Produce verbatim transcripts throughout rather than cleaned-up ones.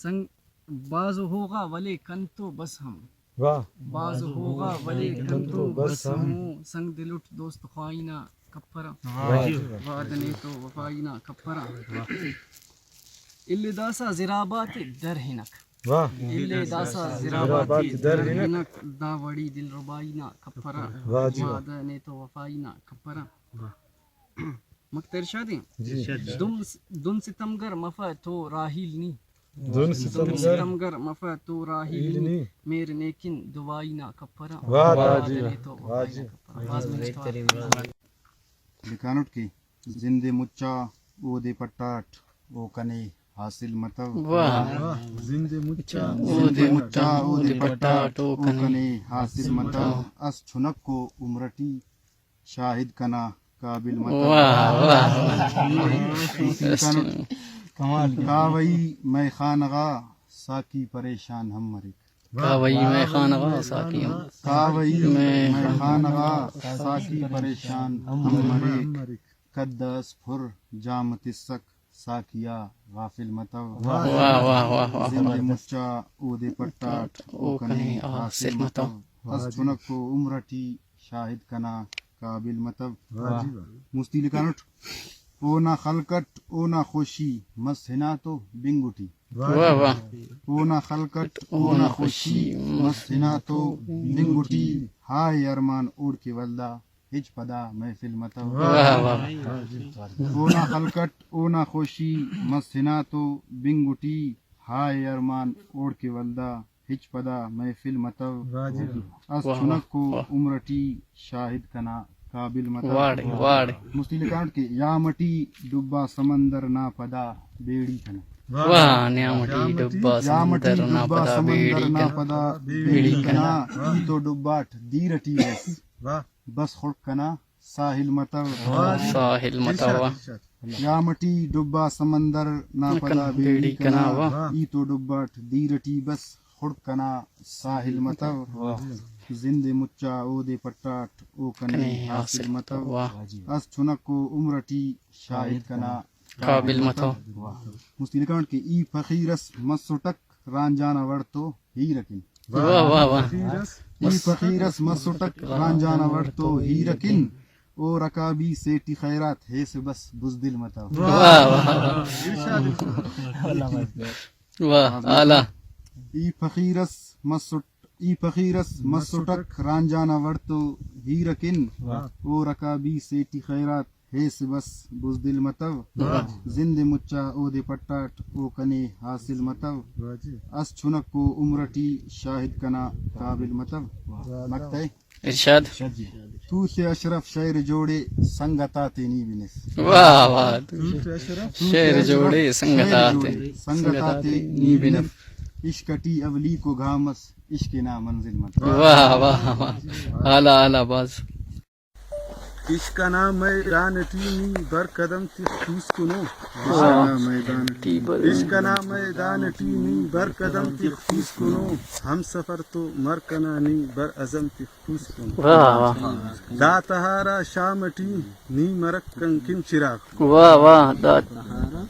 سنگ بھاز ہوغا ولے کنتو بس ہم۔ واہ۔ بھاز ہوغا ولے کنتو بس ہم۔ سنگ دل اٹ دوست خواہی نا کپرہ۔ واہ جی واہ۔ وعدہ نے تو وفائی نا کپرہ۔ الے داسا زراباتے در ہنک۔ واہ۔ الے داسا زراباتے در ہنک۔ دا وڑی دلربائی نا کپرہ۔ واہ جی واہ۔ وعدہ نے تو وفائی نا کپرہ۔ واہ۔ مکتہ ارشاد ءِ۔ جی۔ دن، دن ستمگر مفہ تو راہیل نی۔ دن دن ستمگر ستمگر مفہ تو راہیل نی۔ مہر نیکن دعائی نا کپرہ۔ واہ، واہ وعدہ جی، نے تو واہ وفائی جی۔ نا کپرہ۔ بھاز منت وار۔ لکھانٹ کہ زند مچا اودے پٹاٹ او کنے حاصل متو۔ واہ۔ واہ، زند مچا زند مچا اودے پٹاٹ او کنے حاصل متو۔ اس چنکو عمر ٹی شاہد کنا قابل متو۔ واہ، واہ، واہ۔ کمال۔ کاوئی مئے خانہ غا ساقی پریشان ہم مریک۔ کاوئی مئے خانہ غا ساقی ہم۔ کاوئی مئے خانہ غا ساقی پریشان ہم مریک۔ قد اس پر جام تسک ساقیا غافل متو۔ واہ، واہ، واہ، واہ۔ زند مچا اودے پٹاٹ او کنے حاصل متو۔ اس چنکو عمر ٹی شاہد کنا قابل متو۔ واہ جی واہ۔ مستی لکھانٹ، اونا خلق اٹ اونا خوشی مس ہنا تو بنگ اٹی۔ واہ واہ۔ اونا خلق اٹ اونا خوشی مس ہنا تو بنگ اٹی۔ ہائے ارمان اوڑکہ ولدا ہچ پدا محفل متو۔ واہ واہ۔ اونا خلق اٹ اونا خوشی مس ہنا تو بنگ اٹی۔ ہائے ارمان اوڑکہ ولدا ہچ پدا محفل متو۔ واہ جی واہ۔ اس واہ واہ۔ چنکو واہ۔ عمر ٹی شاہد کنا قابل متو۔ واڑے، واڑے۔ مستی لکھانٹ کہ یام ٹی ڈبا سمندر نا پدا بیڑی کنا۔ واہ، نیام ٹی ڈبا یام ٹی سمندر نا ڈبا پدا سمندر بیڑی نا کنا۔ پدا بیڑی بیڑی کنا۔ کنا۔ ای تو ڈباٹ دیر ٹی بس۔ واہ۔ بس خڑک کنا ساحل متو۔ واہ، ساحل متو۔ ارشاد، ارشاد۔ یام ٹی ڈبا سمندر نا پدا بیڑی کنا۔ واہ۔ ای تو ڈباٹ دیر ٹی بس خڑک کنا ساحل متو۔ واہ۔ زند مچا اودے پٹاٹ او کنے کنے حاصل حاصل متو۔ واہ۔ اس چنکو عمر ٹی شاہد کنا قابل متو۔ واہ۔ مستی لکھانٹ کہ ای فقیر اس مسٹک رانجا نا وڑ تو ہیر اکن۔ واہ، واہ، واہ۔ ای فقیر اس مسٹک رانجا نا وڑ تو ہیر اکن۔ او رکابی سیٹی خیرات ہیس بس بزدل متو۔ واہ، واہ، واہ۔ واہ، اعلیٰ۔ ای فقیر اس مسٹ، ای فقیر اس مسٹک رانجا نا وڑ تو ہیر اکن۔ واہ۔ او رکابی سیٹی خیرات ہیس بس بزدل متو۔ واہ۔ زند مچا اودے پٹاٹ او کنے حاصل متو۔ واہ جی۔ اس چنکو عمر ٹی شاہد کنا قابل متو۔ واہ۔ مکتہ۔ ارشاد۔ توس اشرف شعر جوڑے سنگت آتے نی بنف۔ واہ واہ۔ توس اشرف شعر جوڑے سنگت شعر آتے۔ جوڑے سنگت آتے نی بنف۔ عشق ٹی اولیکو گام اس عشق نا منزل متو۔ واہ واہ واہ۔ اعلیٰ، اعلیٰ باز۔ عشق انا میدان ٹی نی بر قدم تخ پوسکنو۔ واہ۔ عشق انا میدان ٹی بر عشق انا میدان ٹی نی بر قدم تخ پوسکنو۔ ہم سفر تو مر کنا نی بر عزم تخ پوسکنو۔ واہ، واہ۔ دا تہارا شام ٹی نی مرک کنکن چراغ۔ واہ، واہ، دا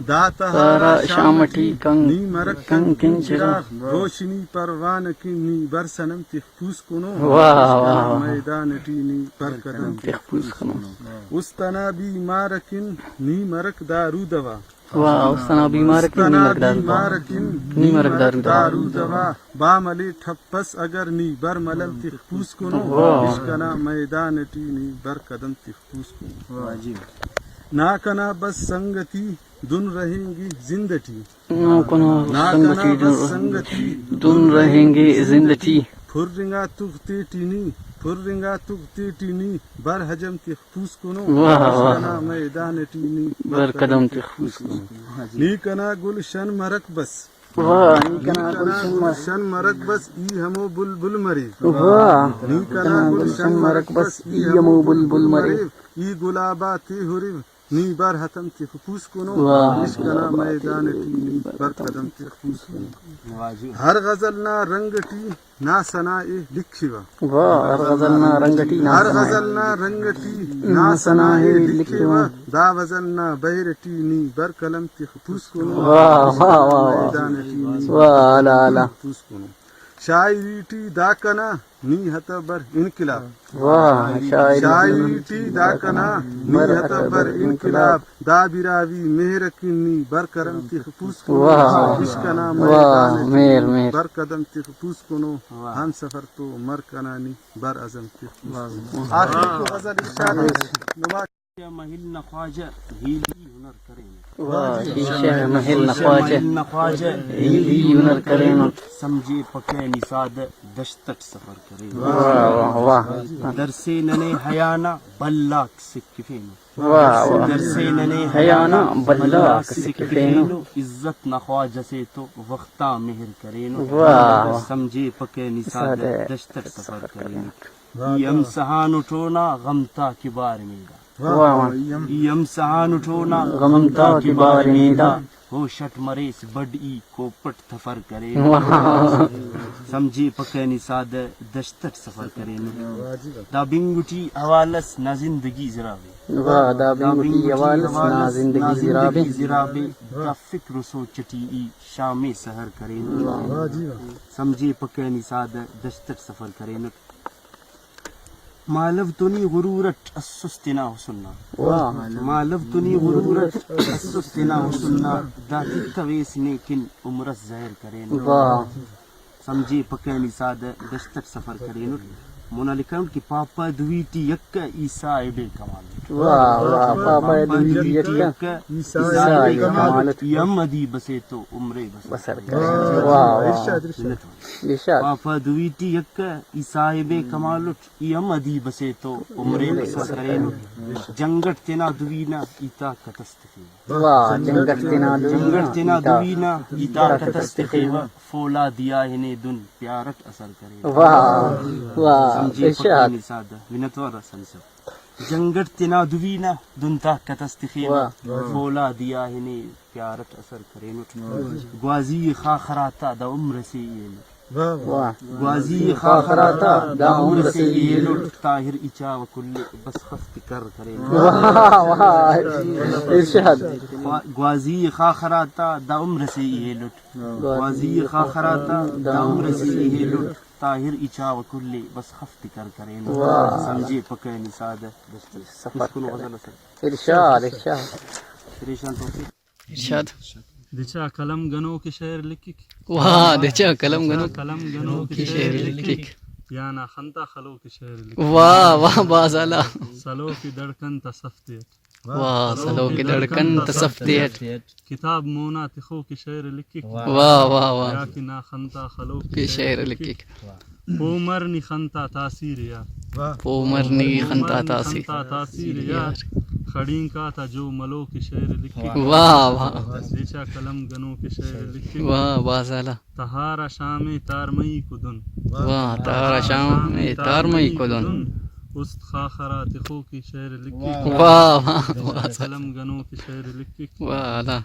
دا تہارا شام ٹی کن نی مرک کنکن چراغ۔ روشنی پروانہ کن نی بر صنم تخ پوسکنو۔ واہ، عشق انا واہ، واہ۔ میدان ٹی نی بر قدم تخ پوسکنو۔ است انا بیمار کن نی مرک دارو دوا۔ واہ، است انا بیمار کن نی مرک دارو دوا۔ بیمار کن نی مرک دارو دوا۔ دارو دوا۔ باملے ٹھپس اگر نی بر ملم تخ پوسکنو۔ واہ۔ عشق انا میدان ٹی نی بر قدم تخ پوسکنو۔ واہ جی۔ نا کنا بس سنگتی دن رہینگی زند ٹی۔ نا کنا نا کنا سنگتی بس دن، سنگتی دن رہینگے زند ٹی۔ پھرنگا تغ تیٹی نی، پھرنگا تغ تیٹی نی، بر حجم تخ پوسکنو۔ واہ، واہ۔ عشق انا میدان ٹی نی، بر قدم تخ پوسکنو۔ نی کنا گلشن مرک بس۔ واہ، نی کنا گلشن مرک۔ گلشن مرک بس، ای ہمو بلبل مریو۔ واہ۔ نی کنا گلشن مرک بس، ای ہمو بلبل مریو۔ ای گلاب آتے ہریو۔ نی بر ہتم تخ پوسکنو۔ واہ۔ عشق انا میدان ٹی نی بر قدم تخ پوسکنو۔ ہر غزل نا رنگ ٹی نا ثنا ءِ لکھیوہ۔ واہ، ہر غزل نا رنگ ٹی نا ہر ثنا ءِ۔ غزل نا رنگ ٹی نا ثنا ءِ لکھیوہ۔ دا غزل نا بحر ٹی نی بر قلم تخ پوسکنو۔ واہ، واہ، واہ، واہ۔ میدان ٹی نی واہ، اعلیٰ، اعلیٰ۔ پوسکنو۔ شاعری ٹی دا کنا نی ہتہ بر انقلاب۔ واہ، شاعری شاعری ٹی دا کنا نی ہتہ بر انقلاب۔ دا براہوئی مہر اکن نی بر قدم تخ پوسکنو۔ واہ۔ عشق انا واہ، میدان ٹی مہر، نی مہر۔ بر قدم تخ پوسکنو۔ واہ۔ ہم سفر تو مر کنا نی بر عزم تخ پوسکنو۔ واہ۔ آخر تو غزل ارشاد نما محل نا خواجہ ہیلی ہنر کرینو۔ واہ، شیشہ محل نا خواجہ۔ شیشہ محل نا خواجہ ہیلی ہنر کرینو۔ سمجھے پکہ نی سادہ دشت اٹ سفر کرینو۔ واہ، واہ، واہ۔ درسے ننے حیا نا بھلاک سکھفینو۔ واہ، واہ۔ درسے ننے حیا نا بھلاک سکھفینو۔ عزت نا خواجہ سے تو وختا مہر کرینو۔ واہ، واہ۔ سمجھے پکہ نی سادہ دشت اٹ سفر کرینو۔ ای ہم سہانٹ اونا غم تا کہ بار میدا۔ واہ، واہ۔ ای ہم سہانٹ اونا غم تا کہ بار میدا۔ ہوش اٹ مریس بڈ ای کوپٹ تھفر کرینو۔ واہ۔ سمجھے پکہ نی سادہ دشت اٹ سفر کرینو۔ دا بنگ ٹی حوال اس نا زندگی زرابے۔ واہ، دا بنگ ٹی حوال اس نا زندگی زرابے۔ زرابے۔ دا فکر و سوچ ٹی ای شام سحر کرینو۔ واہ۔ سمجھے پکہ نی سادہ دشت اٹ سفر کرینو۔ مالو تو نی غرور اٹ اسس تینا حسن نا۔ واہ۔ مالو تو نی غرور اٹ اسس تینا حسن نا۔ دا تتویس نے کن عمر اس زہر کرینٹ۔ واہ۔ سمجھے پکہ نی سادہ دشت اٹ سفر کرینٹ۔ مونا لکھانٹ کہ پاپا دوی ٹی یکہ ای صاحب کمال اٹ۔ واہ، واہ، پاپا دوی ٹی یکہ ای صاحب کمال اٹ۔ ای ہم ادیب اسے تو عمرے بسر کرینٹ۔ واہ، واہ۔ منت وار۔ ارشاد۔ پاپا دوی ٹی یکہ ای صاحب کمال اٹ۔ ای ہم ادیب اسے تو عمرے بسر کرینٹ۔ جنگ اٹ تینا دوی نا ای طاقت اس تخیوہ۔ واہ، جنگ اٹ تینا دوی نا، جنگ اٹ تینا دوی نا ای طاقت اس تخیوہ۔ فولادی آ ہنے دن پیار اٹ اثر کرینٹ۔ واہ، واہ، سمجھے پکہ نی سادہ۔ منت وار آ سنسر۔ جنگ اٹ تینا دوی نا دن طاقت اس تخیوہ۔ واہ۔ فولادی آ ہنے پیار اٹ اثر کرینٹ۔ گوازی خاخر آتا دا عمر اسے ای ہیلو۔ واہ، واہ۔ گوازی خاخر آتا دا عمر اسے ای ہیلوٹ، طاہر ای چاوہ کل بس خف تکر کرینٹ۔ واہ، واہ، ارشاد۔ خوا-، گوازی خاخر آتا دا عمر اسے ای ہیلوٹ۔ واہ۔ گوازی خاخر آتا دا عمر اسے ای ہیلوٹ، طاہر ای چاوہ کل بس خف تکر کرینٹ۔ واہ۔ سمجھے پکہ نی سادہ دشت۔ سفر پوسکنو غزل اسے۔ ارشاد، ارشاد۔ پریشان تو ارشاد۔ دچا قلم گنوک شعر لکھک۔ واہ، دچا قلم گنوک۔ قلم گنوک شعر لکھک۔ یا نا خنتا خلوک شعر لکھک۔ واہ، واہ، بھاز اعلیٰ۔ سلوک دڑکن تا سفتے اٹ۔ واہ، سلوک دڑکن تا سفتے اٹ۔ کتاب مونا تخوک شعر لکھک۔ واہ، واہ، واہ۔ یا کہ نا خنتا خلوک کہ شعر لکھک۔ پومر نی خن تا تاثیر یار۔ واہ۔ پومر نی خن تا تاثیر۔ خن تا تاثیر یار۔ خڑینک آتا جو ملوک شعر لکھک۔ واہ، واہ۔ دچا قلم گنوک شعر لکھک۔ واہ، بھاز اعلیٰ۔ تہار آ شام ءِ تارمئی کدن۔ واہ، تہار آ شام ءِ تارمئی کدن۔ است خاخر آ تخوک شعر لکھک۔ واہ، واہ، واہ۔ قلم گنوک شعر لکھک۔ واہ، اعلیٰ۔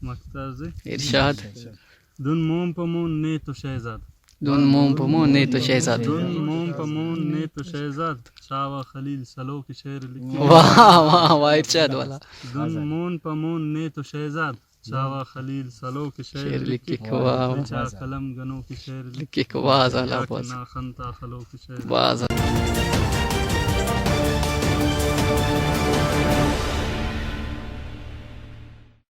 مقطع زی۔ ارشاد۔ دن مون پہ مون نے تو شہزاد۔ دن مون پہ مون نے تو شہزاد۔ دن مون پہ مون نے تو شہزاد۔ چاوہ خلیل سلوک شعر لکھک۔ واہ، واہ، واہ، ارشاد والا۔ دن مون پہ مون نے تو شہزاد۔ چاوہ خلیل سلوک شعر شعر لکھک۔ لکھک، واہ، واہ۔ دچا قلم گنوک شعر لکھک۔ لکھک، واہ، زالا یا کہ بھاز۔ نا خن تا خلوک شعر۔ بھاز۔